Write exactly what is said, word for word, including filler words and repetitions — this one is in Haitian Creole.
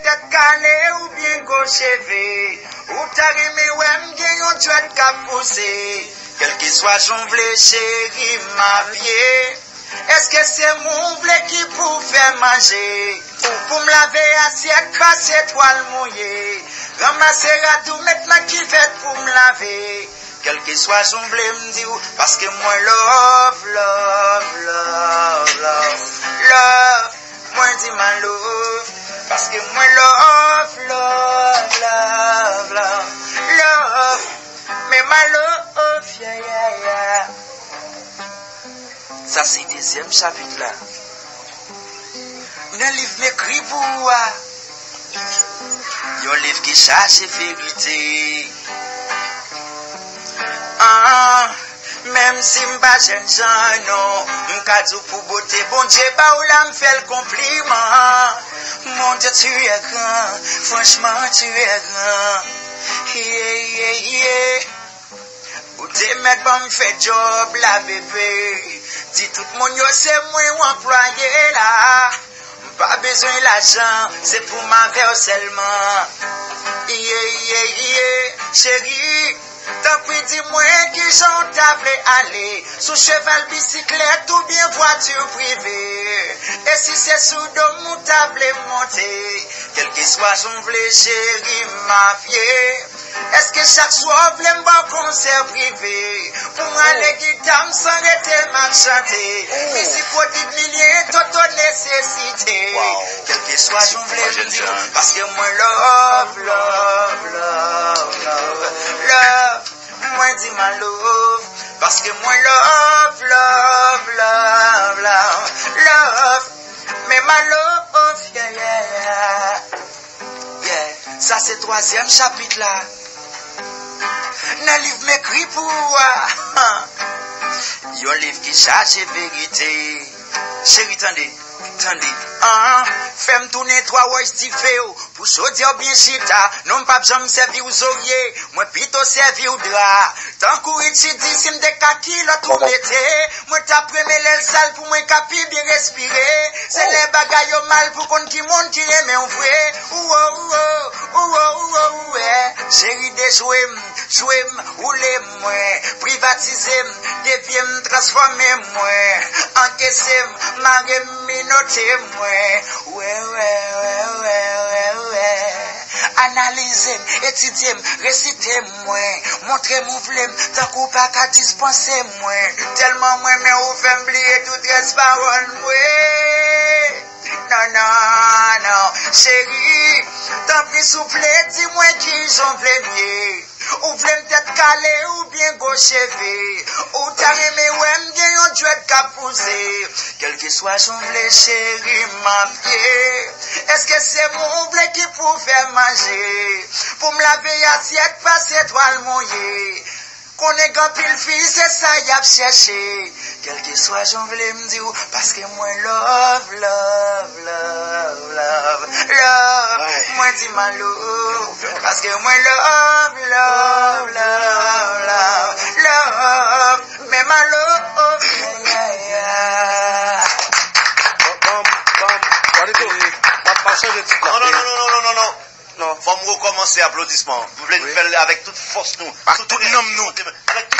Tèt kale oubyen gwo cheve, ou ta renmen wè m gen yon djwèt k ap pouse. Kèlkeswa jan w vle, cheri, m ap ye. Èske se mwen w vle ki pou fè manje? Pou m lave asyèt, pase twal mouye, ranmase rad ou, met nan kivèt pou m lave. Kèlkeswa jan w vle m di w, paske mwen love, love, love, love, love. Mwen di m a love, paske mwen love, love, love, love, love. Men m a love, yeah, yeah, yeah. Sa se dezyèm chapit la nan liv m ekri pou ou a. Yon liv ki chaje verite. Ah, menm si m pa jènjan non, m ka di w pou bote Bondye ba w la, m fè l konpliman. Mon Dieu, tu es grand, franchement, tu es grand. Yeah, yeah, yeah. Ou te mèt ban m fè djòb la, bebe. Di tout moun yo se mwen w anplwaye la. M pa bezwen lajan, se pou m avè w sèlman. Iye, iye, iye, cheri. Tanpri di mwen kijan w ta vle ale. Sou cheval, bisiklèt oubyen vwati prive. E si se sou do m ou ta vle monte. Kèlkeswa jan w vle, cheri, m ap ye. Èske chak swa w vle m ba w konsè prive? Pou m rale gita m san rete m ap chante. Mizik Rodrig Milien, Toto Nesesite. Kèlkeswa jan w vle m di w, paske mwen love, love, love, love, love. Mwen di m a love, paske mwen love, love, love, love, love. Men m a love, yeah, yeah, yeah. Yeah, sa se twazyèm chapit la nan liv m ekri pou ou a. Yon liv ki chaje verite. Cheri, tande, tande. Ah, fè m tounen twa wòch dife w pou chodyè w byen chita. Non, m p ap janm sèvi w zorye. Mwen pito sèvi w dra. Tankou Richie di, si m te ka kilòt ou mete, mwen t ap renmen lè l sal pou mwen ka pi byen respire. Se lè bagay yo mal pou konn ki moun ki renmen w vre. Ouwo, ouwo, ouwo, ouwo, ouwe. Cheri, dejwe m, jwe m, woule m, mwen. Privatize m, devye m, transfòme m, mwen. Ankese m, mare m, minote m, mwen. Wè, wè, wè, wè, wè, wè. Analize m, etidye m, resite m, mwen. Montre m ou vle m, tankou w pa ka dispanse m, mwen. Tèlman m renmen w, ou fè m bliye tout rès pawòl mwen. Non, non, non, cheri, tanpri souple, di mwen kijan w vle m ye. Ou vle m tèt kale oubyen gwo cheve? Ou ta renmen wè m gen yon djwèt k ap pouse? Kèlkeswa jan w vle, cheri, m ap ye. Èske se mwen w vle ki pou fè manje? Pou m lave asyèt, pase twal mouye. Konnen gen anpil fi, se sa y ap chèche. Kèlkeswa jan w vle m di w, paske mwen love, love, love, love, love. Mwen di m a love, paske mwen love, love, love, love, love. Men m a love, yeah, yeah, yeah. Ban m, ban m, ban m, gade tou, m ap, m ap chanje tit la. Non, non, non, non, non, non, non, non. Non. Fò m rekòmanse aplodisman. M vle n fè l avèk tout fòs nou. Ak tout nanm nou. Avèk